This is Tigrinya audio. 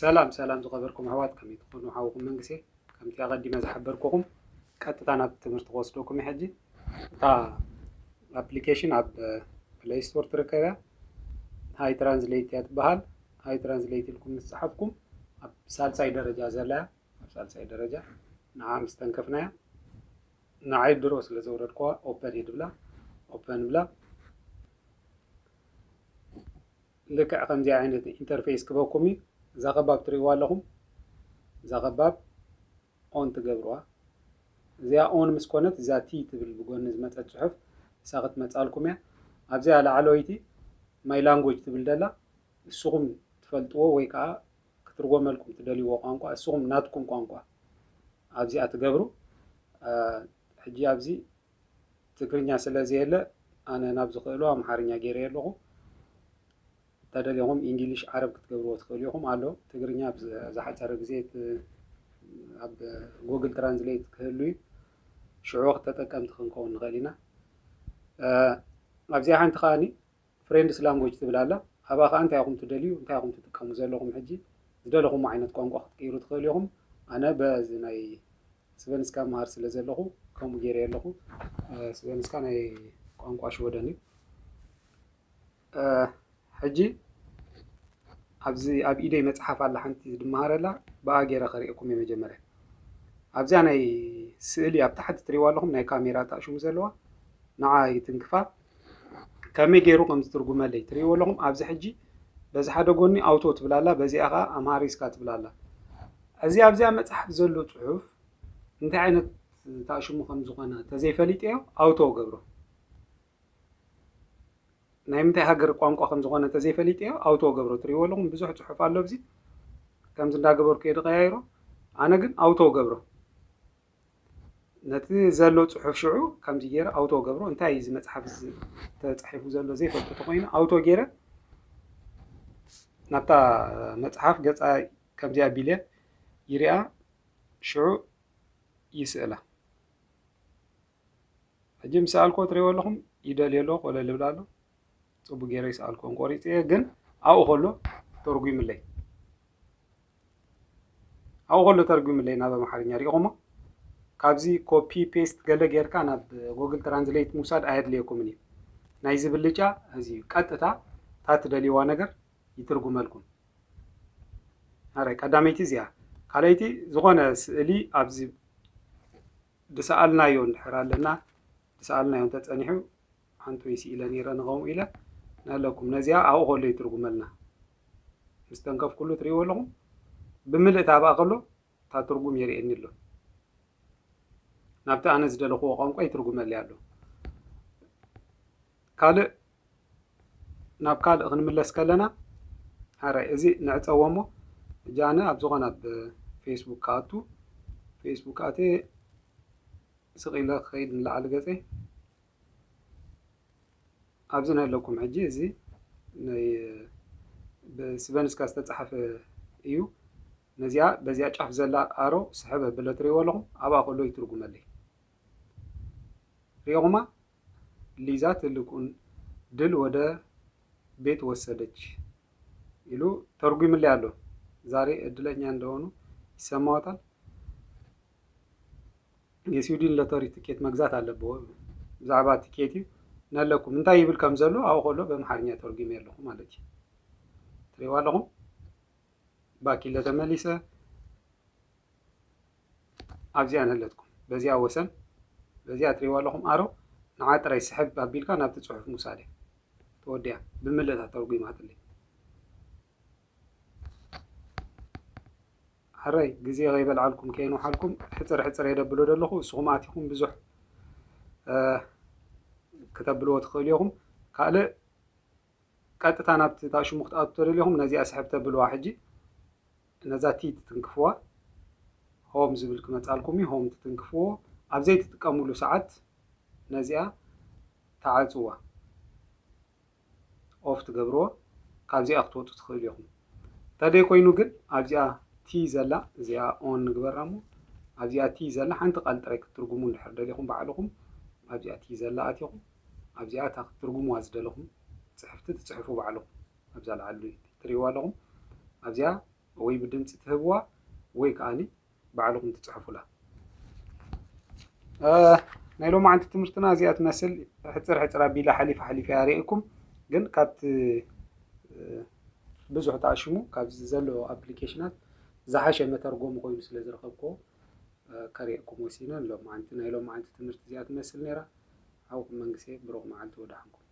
ሰላም ሰላም ዝኸበርኩም ኣሕዋት፣ ከመይ ትኾኑ? ሓውኹም መንግስቴ። ከምቲ ኣቐዲመ ዝሓበርኩኹም፣ ቀጥታ ናብ ትምህርቲ ክወስደኩም እዩ። ሕጂ እታ ኣፕሊኬሽን ኣብ ፕለይ ስቶር ትርከብ እያ። ሃይ ትራንስሌት እያ ትበሃል። ሃይ ትራንስሌት ኢልኩም ምስ ጸሓፍኩም፣ ኣብ ሳልሳይ ደረጃ ዘላ እያ። ኣብ ሳልሳይ ደረጃ ንዓ ምስ ተንከፍናያ፣ ንዓይ ድሮ ስለ ዘውረድኩዋ ኦፐን እየ ድብላ። ኦፐን ብላ። ልክዕ ከምዚ ዓይነት ኢንተርፌስ ክበኩም እዩ። እዛ ኸባብ ትርእይዋ ኣለኹም። እዛ ኸባብ ኦን ትገብርዋ። እዚኣ ኦን ምስ ኮነት፣ እዛ ቲ ትብል ብጎኒ ዝመጸት ጽሑፍ እሳ ክትመጻልኩም እያ። ኣብዚኣ ላዕለወይቲ ማይ ላንጉጅ ትብል ደላ፣ እስኹም ትፈልጥዎ ወይ ከዓ ክትርጎመልኩም ትደልይዎ ቋንቋ፣ እስኹም ናትኩም ቋንቋ ኣብዚኣ ትገብሩ። እ፣ ሕጂ ኣብዚ ትግርኛ ስለ ዘየለ፣ ኣነ ናብ ዝኽእሎ ኣምሓርኛ ገይረ ኣለኹ። ተደሊኹም ኢንግሊሽ፣ ዓረብ ክትገብርዎ ትኽእሉ ኢኹም። ኣሎ ትግርኛ ኣብ ዝ-፣ ዝሓጸረ ግዜ እቲ ኣብ ጉግል ትራንስሌት ክህሉ እዩ። ሽዑ ተጠቀምቲ ክንከውን ንኽእል ኢና። እ፣ ኣብዚኣ ሓንቲ ከኣኒ ፍሬንድስ ላንጉጅ ትብል ኣላ። ኣብኣ ከኣ እንታይ ኢኹም ትደልዩ፣ እንታይ ኢኹም ትጥቀሙ ዘለኹም፣ ሕጂ ዝደለኹም ዓይነት ቋንቋ ክትቅይሩ ትኽእሉ ኢኹም። ኣነ በዚ ናይ ስቨንስካ መሃር ስለ ዘለኹ ከምኡ ገይረ ኣለኹ። እ፣ ስቨንስካ ናይ ቋንቋ ሽወደን እዩ። እ፣ ሕጂ ኣብዚ ኣብ ኢደይ መጽሓፍ ኣላ ሓንቲ ዝድመሃረላ፣ ብኣ ገይረ ከርእየኩም እየ መጀመርያ። ኣብዚኣ ናይ ስእሊ ኣብ ታሕቲ ትርእይዋ ኣለኹም፣ ናይ ካሜራ ተኣሽሙ ዘለዋ፣ ንዓ ይትንክፋ። ከመይ ገይሩ ከም ዝትርጉመለይ ትርእይዎ ኣለኹም። ኣብዚ ሕጂ በዚ ሓደ ጎኒ ኣውቶ ትብል ኣላ፣ በዚኣ ኸዓ ኣምሃሪስካ ትብል ኣላ። እዚ ኣብዚኣ መጽሓፍ ዘሎ ጽሑፍ እንታይ ዓይነት ተኣሽሙ ከም ዝኾነ ተዘይፈሊጠዮ ኣውቶ ገብሮ። ናይ ምንታይ ሃገር ቋንቋ ከም ዝኾነ ተዘይፈሊጠዮ ኣውቶ ገብሮ። ትርእይዎ ኣለኹም፣ ብዙሕ ጽሑፍ ኣሎ ኣብዚ። ከምዚ እንዳገበርኩ እየ ዝቐያይሮ። ኣነ ግን ኣውቶ ገብሮ። ነቲ ዘሎ ጽሑፍ ሽዑ ከምዚ ገይረ ኣውቶ ገብሮ። እንታይ እዩ እዚ መጽሓፍ እዚ ተጻሒፉ ዘሎ ዘይፈልጦ ተኾይኑ፣ ኣውቶ ገይረ ናብታ መጽሓፍ ገጻ ከምዚ ኣቢለ ይሪኣ፣ ሽዑ ይስእላ። ሕጂ ምስ ሰኣልኮ ትርእይዎ ኣለኹም፣ ይደልዮ ኣሎ፣ ኮለል ይብል ኣሎ። ጽቡቅ ገይረ ይሰኣልኮን ቆሪጸ እየ፣ ግን ኣብኡ ከሎ ተርጉምለይ። ኣብኡ ከሎ ተርጉምለይ ናብ ኣምሓርኛ። ሪኢኹሞ? ካብዚ ኮፒ ፔስት ገለ ጌርካ ናብ ጉግል ትራንስሌት ምውሳድ ኣየድልየኩምን እዩ። ናይዚ ብልጫ እዚ እዩ። ቀጥታ እታ ትደልይዋ ነገር ይትርጉመልኩም። ኣረ፣ ቀዳመይቲ እዚኣ። ካልኣይቲ፣ ዝኾነ ስእሊ ኣብዚ ድሰኣልናዮ እንድሕር ኣለና፣ ድሰኣልናዮ እንተጸኒሑ፣ ሓንቲ ወይ ስኢለ ነይረ ንኸምኡ ኢለ ናለኩም። ነዚኣ ኣብኡ ከሎ ይትርጉመልና። ምስ ተንከፍኩሉ ትርእይዎ ኣለኹም፣ ብምልእታ ኣብኣ ከሎ እታ ትርጉም የርእየኒ ኣሎ። ናብቲ ኣነ ዝደለኽዎ ቋንቋ ይትርጉመለይ ኣሎ። ካልእ፣ ናብ ካልእ ክንምለስ ከለና፣ ሓራይ እዚ ንዕጸዎ እሞ፣ ሕጂ ኣነ ኣብ ዝኾነ ኣብ ፌስቡክ ክኣቱ፣ ፌስቡክ ኣትየ ስቕ ኢለ ክኸይድ ንላዕሊ ገጸይ። ኣብዚ ነለኩም ሕጂ፣ እዚ ናይ ብስቨንስካ ዝተጻሕፈ እዩ። ነዚኣ፣ በዚኣ ጫፍ ዘላ ኣሮ ስሕብ ኣብለ ትርእይዎ ኣለኹም፣ ኣብኣ ከሎ ይትርጉመለይ። ሪኦኹማ? ሊዛ ትልቁን ድል ወደ ቤት ወሰደች ኢሉ ተርጉምለይ ኣሎ። ዛሬ እድለኛ እንደሆኑ ይሰማዎታል። የስዊድን ሎተሪ ትኬት መግዛት ኣለብዎ። ብዛዕባ ትኬት እዩ ነለኩም። እንታይ ይብል ከም ዘሎ ኣብኡ ከሎ ብኣምሓርኛ ተርጉመ ኣለኹ ማለት እዩ። ትርእይዋ ኣለኹም? ባክ ኢለ ተመሊሰ። ኣብዚኣ ነለትኩም። በዚኣ ወሰን፣ በዚኣ ትርእይዋ ኣለኹም ኣሮ፣ ንዓ ጥራይ ስሕብ ኣቢልካ ናብቲ ጽሑፍ ምውሳድ እያ። ተወዲኣ፣ ብምልእታ ተርጒማትለይ። ሕራይ፣ ግዜ ከይበልዓልኩም ከየንውሓልኩም፣ ሕጽር ሕጽር እየ ደብሎ ዘለኹ፣ እስኹም ኣቲኹም ብዙሕ፣ እ፣ ክተብልዎ ትኽእሉ ኢኹም። ካልእ፣ ቀጥታ ናብቲ እታ ሽሙ ክትኣቱ ተደሊኹም፣ ነዚኣ ስሕብ ተብልዋ። ሕጂ ነዛ ቲ ትትንክፍዋ፣ ሆም ዝብል ክመጻልኩም እዩ። ሆም ትትንክፍዎ። ኣብ ዘይትጥቀሙሉ ሰዓት ነዚኣ ትዓጽዋ፣ ኦፍ ትገብርዎ። ካብዚኣ ክትወጹ ትኽእሉ ኢኹም። እንተደይ ኮይኑ ግን ኣብዚኣ ቲ ዘላ፣ እዚኣ ኦን ንግበራ እሞ፣ ኣብዚኣ ቲ ዘላ ሓንቲ ቃል ጥራይ ክትትርጉሙ እንድሕር ደሊኹም ባዕልኹም፣ ኣብዚኣ ቲ ዘላ ኣቲኹም፣ ኣብዚኣ እታ ክትትርጉምዋ ዝደለኹም ጽሕፍቲ ትጽሕፉ ባዕልኹም። ኣብዛ ላዕሊ ትርእይዋ ኣለኹም። ኣብዚኣ ወይ ብድምፂ ትህብዋ ወይ ከዓኒ ባዕልኹም ትፅሕፉላ። ናይ ሎማዓንቲ ትምህርትና እዚኣ ትመስል። ሕፅር ሕፅር ኣቢላ ሓሊፈ ሓሊፈ ያርእየኩም፣ ግን ካብቲ ብዙሕ ተኣሽሙ ካብዚ ዘሎ ኣፕሊኬሽናት ዝሓሸ መተርጎሚ ኮይኑ ስለ ዝረኸብክዎ ከርእየኩም ወሲነ። ሎማዓንቲ ናይ ሎማዓንቲ ትምህርቲ እዚኣ ትመስል ነይራ። ሓውኩም መንግስቴ፣ ብሩኽ መዓልቲ ወዳሓንኩም።